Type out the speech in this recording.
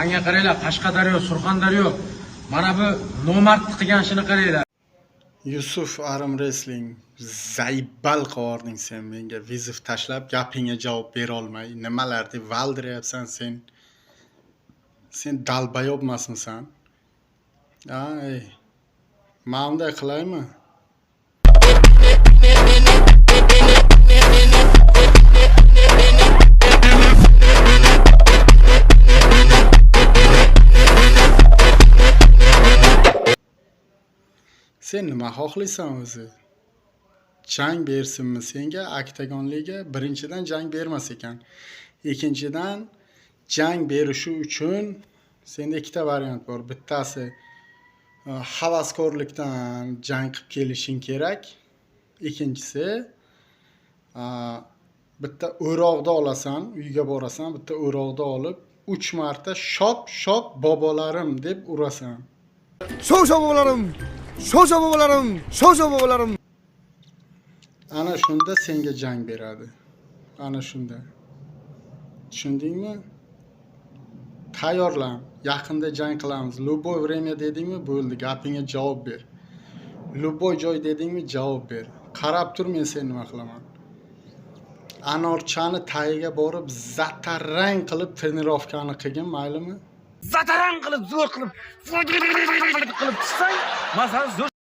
Manga qaranglar, Qashqadaryo, Surxondaryo. Mana bu nomardni qilgan ishini qaranglar. Yusuf Arm Wrestling, заебал qilvording sen menga вызов tashlab, gapingga javob berolmay, nimalar deb valdiryapsan sen. Sen долбоёб emasmisan? Ay, man unday qilaymi? Sen nima xohlaysan o'zi? Jang bersinmi senga oktagonliga? Birinchidan, jang bermas ekan. Ikkinchidan, jang berishi uchun senda ikkita variant bor. Bittasi havaskorlikdan jang qilib kelishing kerak. Ikkinchisi, bitta o'roqda olasan, uyga borasan, bitta o'roqda olib, 3 marta "Shop, shop bobolarim" deb urasan. Shov shov bobolarim! Shov shov bobolarim! Shov shov bobolarim! Ana shunda senga jang beradi. Ana shunda. Tushundingmi? Tayyorlan. Yaqinda jang qilamiz. Любой время dedingmi, bo'ldi, gapingga javob ber. Любой joy dedingmi, javob ber. Qarab tur, men seni nima qilaman. Anorchani tagiga borib, zatarang qilib тренировка ni qilgin, maylimi? Zatarang qilib, zo'r qilib, qilib tushsang, masalan, zo'r.